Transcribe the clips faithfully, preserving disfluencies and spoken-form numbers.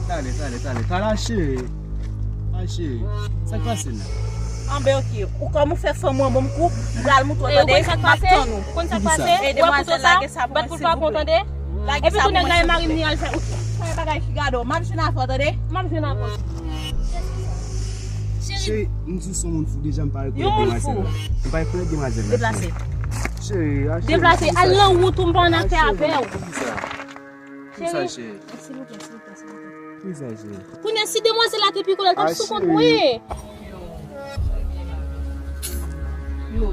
Tande, tande, tande. Tande, cheri. Ay, cheri. Sa k pase la? Anben, oke. Ou kòm ou fè fanm ou an bon kou, m pral moutre w, tande? Ou konn sa k pase? M ap tann ou. Ou konn sa k pase? Ey, demwazèl, lage sa pou mwen, silvouplè. Lage sa pou mwen, silvouplè. Epi kounye a l gaye mari m, li al fè, oke. Sa pa bagay fi gade w. M ap jwenn avè w, tande? M ap jwenn avè w. Cheri, m di w se yon moun fou deja, m pa rekonèt demwazèl la. M pa rekonèt demwazèl la, cheri. Deplase. Cheri, a cheri. Deplase, al nan wout ou, m pa annafè avè w. Poukisa? Poukisa, cheri? Silvouplè, silvouplè, silvouplè. Poukisa, cheri? Kounye a, si demwazèl la te pi konnen, l t ap sou kont mwen. Yo,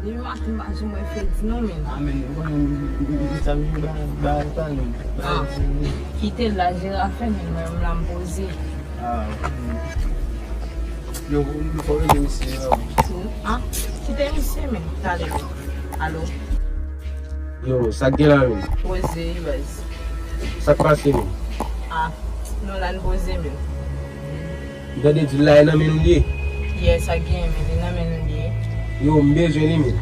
depi maten m pa janm wè Freddy non, men. Ah, men, ou konnen, m, m, m, m, sa m ba, ba, ba, ba, kite l la, jere afè l, men mwen menm la m poze. Ah, ok. Yo, m fò rele misye, yo. Ah, kite misye, men, talè. Alo? Yo, sa k gen la menm? Poze, wi, baz. Sa k pase menm? Ah, nou la n poze menm. M tande di l la e nan men nou l ye. Yes, sa k gen men, li nan men nou l ye. Yo, m bezwen li menm.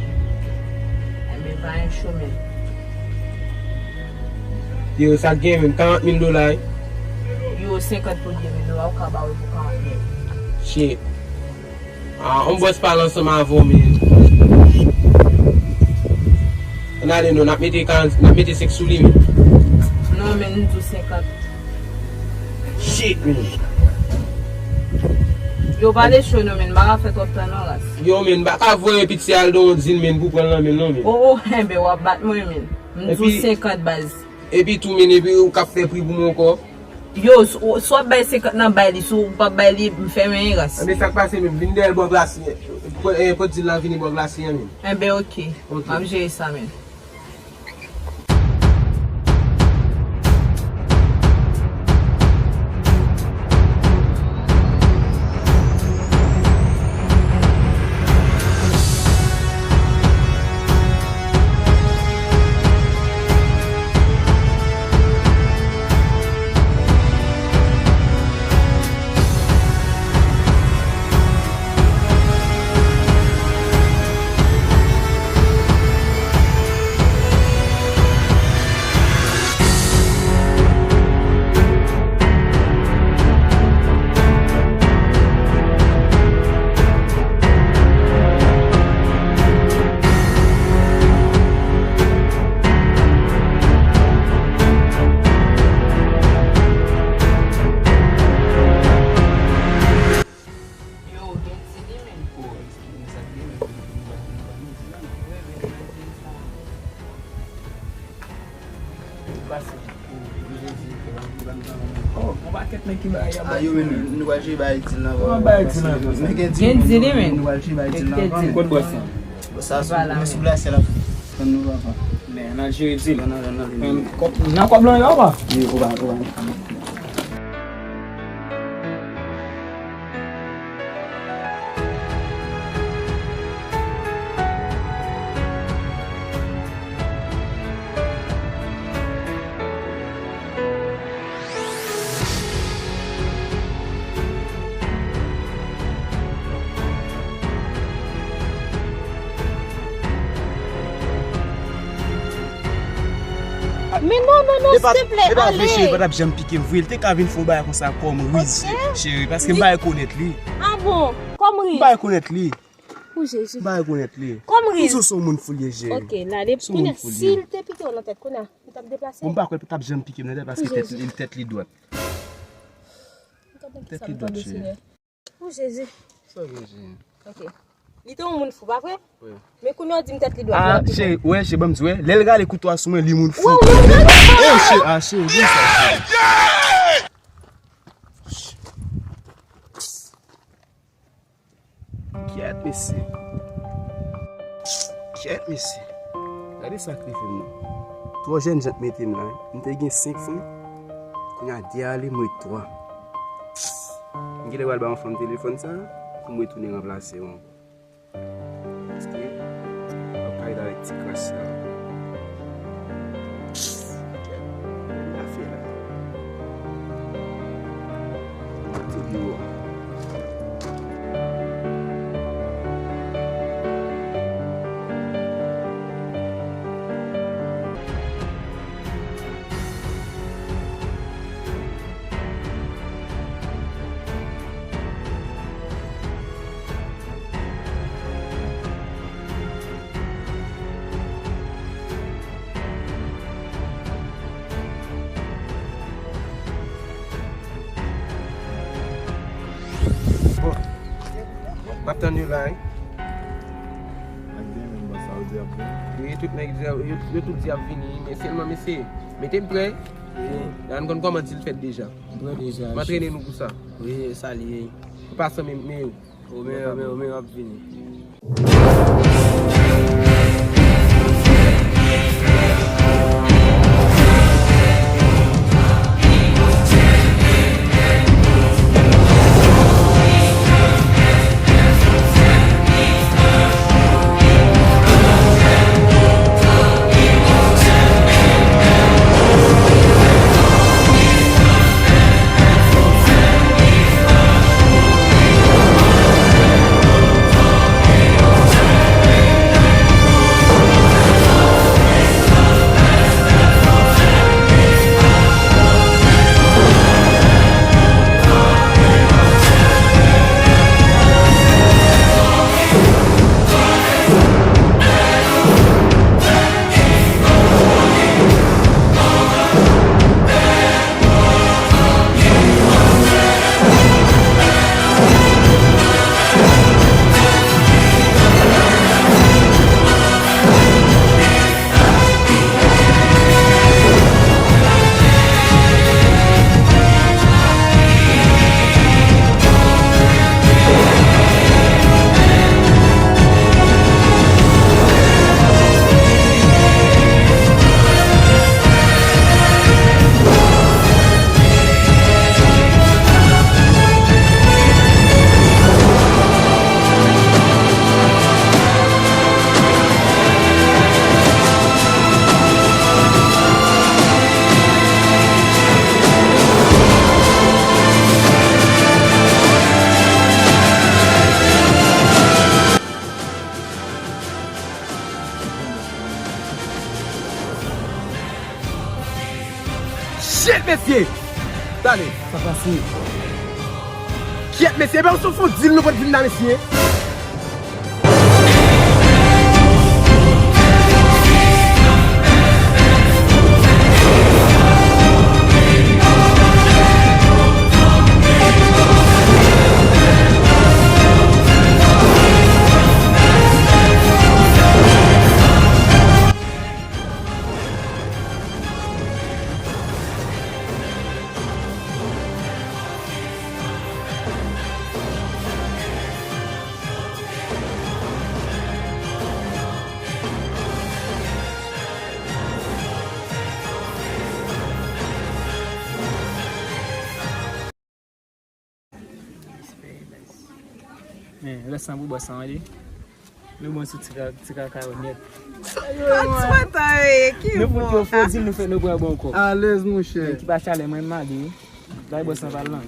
Enben, pa gen cho menm. Yo, sa k gen menm, karant mil dola, wi. Yo, senkant pou de mil dola, ou ka ba yo pou karant mil. Shit. Ah, yon bòs pale ansanm avè w, men. Ann ale non, n ap mete karant, n ap mete senk sou li, men. Non, men, m di w senkant. Shit, men. Yo, pale cho non, men, m pa ka fè twòp tan non, ras. Yo, men, m pa ka voye pitit sa al nan yon dil, men, pou pran l nan men l non, men. Oh, oh, enben, w ap bat mwen, men. M di w senkant, baz. Epi tou, men, epi ou k ap fè pri pou mwen ankò. Yo, s-, w-, si w ap bay senkant nan, bay li. Si w p ap bay li, m fèmen wi, ras. Enben, sa k pase menm? Vin dèyè l bò glasye. Pot, eh, pot dil la vini bò glasye an menm. Enben, oke. Oke. M ap jere sa menm. Yo, gen ti li menm. Oh, yon pakèt nèg ki bay a. Ah, yo, men nou pral jere bay dil nan. Kòman bay dil nan? Men gen dil, men nou pral jere bay dil nan. Kot bòs lan? Sa sou, men sou glasye la. Tann nou, papa. Men, n al jere dil. Nan, nan, nan, nan. Men, kòb, nan kòb lan yo, papa. Wi, ou pa, ou pa. Men non, non, non, silteplè, ale. E pa vre, cheri, pa t ap janm pike m vre. Li te ka vin fè yon bagay konsa kòm riz, cheri, paske m pa rekonèt li. Ah bon, kòm riz. M pa rekonèt li. O Jezi. M pa rekonèt li. Kòm riz. Ou se yon moun fou li ye, cheri. Ok, n ale. Kounye a, si l te pike w nan tèt, kounye a, ou t ap deplase? Bon, m pa kwè li t ap janm pike m nan tèt, paske tèt li, tèt li dwat. Tèt li dwat, cheri. O Jezi. Sa w gen, cheri? Ok. Li te yon moun fou, pa vre? Wi. Men kounye a w di m tèt li dwat. Ah, cheri, wè, cheri, ban m di w, wè. Lè l rale kouto a sou mwen, li moun fou. Wè, wè, wè. Oh, cheri, ah, cheri, di sa, cheri. Kyèt, mesye. Kyèt, mesye. Gade sa k rive m nan. Twò jèn jan k mete m la, wi. M te gen senk fanm. Kounye a de ale, m ret twa. M genlè pral ba yon fanm telefòn sa, pou m retounen ranplase yo ankò. Paske, m ap kay la avèk ti kras sa. Gade afè la. Mete biwo a. Tann yo la, wi. Ak demen, bò, sa yo di ap vini. Wi, tout nèg di, yo, yo tout di ap vini, men sèlman, mesye, mete m prè. Wi. Ann konn kòman di l fèt deja. M prè deja. M antrene nou pou sa. Wi, sa l ye. An pasan, men, men yo. Omen, omen, omen, w ap vini. Shit, mesye! Tande. Sa pase? Kyèt, mesye, epa se yon fo dil nou pot vin la, mesye. Men, rès lan pou bòs lan, wi. Nou bon sou ti ka-, ti kaka yo nèt. Tout fwa ta ye, ki bon. Nou fout yo fo dil, nou fè nou pran bon kòb. Alèz, monchè. Men ki pa chalè, mwen m ale, wi. Bay bòs lan pale non.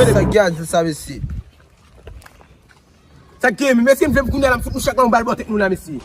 Sa k gen, sa, mesye? Sa k gen, mesye, m vle pou kounye a la, m fout nou chak la yon bal bò tèt nou la, mesye.